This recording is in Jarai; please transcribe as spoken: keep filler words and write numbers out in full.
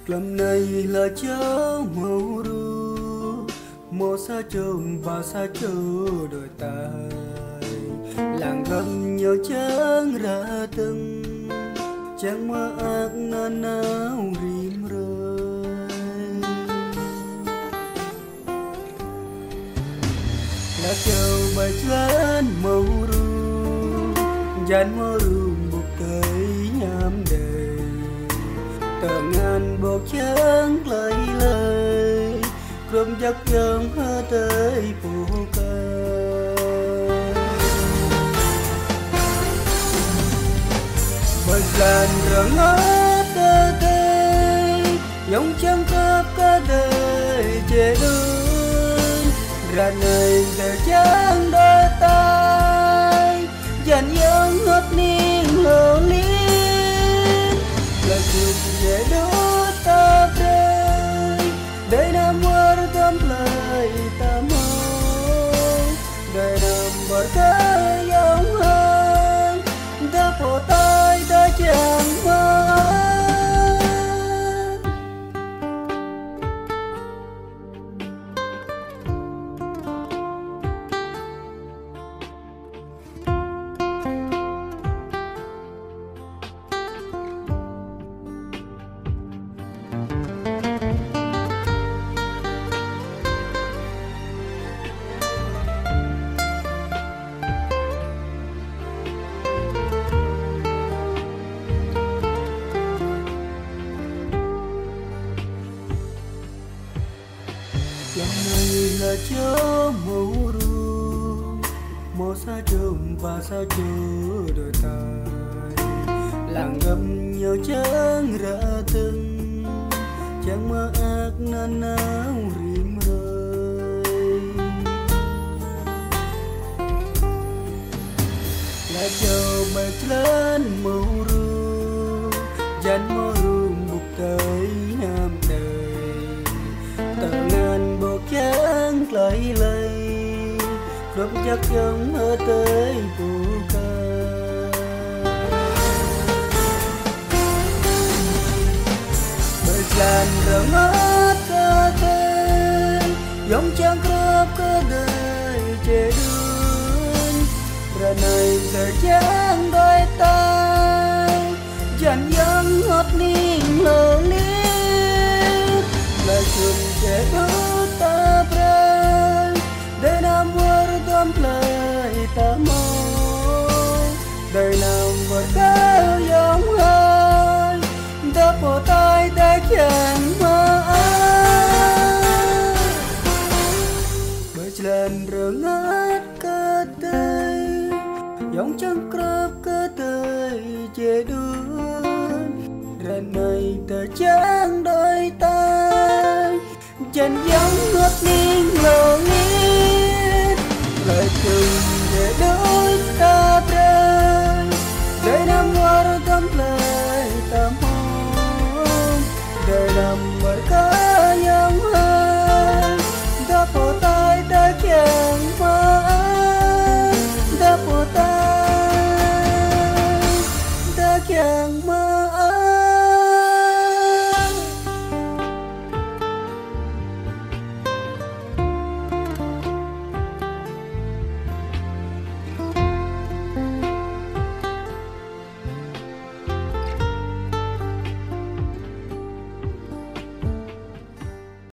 Klăm anai hlơi čô hmâo ruh, hmâo sa čô, ba sa čô đuaĭ tai. Lăng găm ñu čang ră tơ̆ng, čang mơak nanao rĭm hrơi. Hlơi čô ƀơi jơlan hmâo ruh, jan hmâo rơnŭk tơi hiam đơi. Tơngan ƀôk čang glai hlơi, krŭm jak yơ̆ng hơtai pô kơ. Ƀơi jơlan rơngot kơ tơi, yŏng čang krăp kơ tơi jĕ đưm. Ră anai tơčang đuaĭ tai, jan yŏng hơt ning lô ling. Lăi čŭp jĕ đut ta brơi, đơi anăm wơr tơm plơi ta hmâo. Đơi anăm wơr kơ yŏng hơi, tơ pô tai tơčang mơak. Klăm anai hlơi čô hmâo ruh, hmâo sa čô, ba sa čô đuaĭ tai. Lăng găm ñu čang ră tơ̆ng, čang mơak nanao rĭm hrơi. Hlơi čô ƀơi jơlan hmâo ruh, jan hmâo rơnŭk tơi hiam đơi. Tơngan ƀôk čang glai hlơi, krŭm jak yŏng hơtai pô kơ. Ƀơi jơlan rơngot kơ tơi, yŏng čang krăp kơ tơi jĕ đưm. Ră anai tơčang đuaĭ tai, jan yŏng hơt ning lô ling. Lăi čŭp jĕ đut ta brơi, đơi anăm wơr tơm plơi ta hmâo. Đơi anăm wơr kơ yŏng hơi, tơ pô tai tơčang mơak. Ƀơi jơlan rơngot kơ tơi, yŏng čang krăp kơ tơi jĕ đưm. Ră anai tơčang đuaĭ tai, jan yŏng hơt ning lô ling.